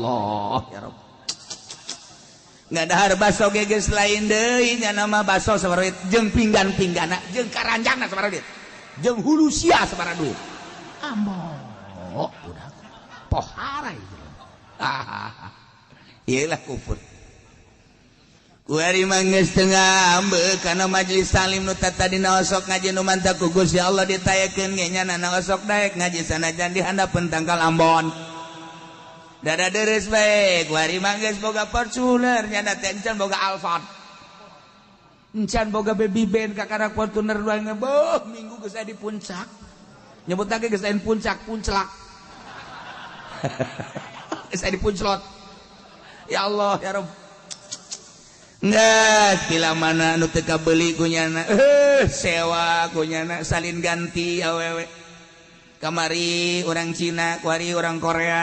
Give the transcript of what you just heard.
Allah ya Rabb. Nggak dahar baso ge geus lain deui nya, nama baso sabaraha duit, jeung pinggan-pinggana jeung karanjangna sabaraha duit, jeung hulu sia sabaraha duit. Ambo udah pohara itu. Ah, iyalah kufur. Kuari mah geus teu ngambek kana majelis taklim nu tadina osok ngaji, nu mantak ku Gusti Allah ditayakeun ge nya osok daek ngaji sanajan di handapeun tangkal ambon. Dada deres bae. Kuari mah geus boga Fortuner, nya teh encan boga Alphard, encan boga Baby Band, kakara Fortuner dua ngeboh minggu geus di puncak, nyebut lagi geus lain puncak, punclak, geus di punclot. Ya Allah ya Rabb. Nggak, bila mana nu teu kabeli kunyana, sewa kunyana, salin ganti awewe. Kamari orang Cina, kuari orang Korea.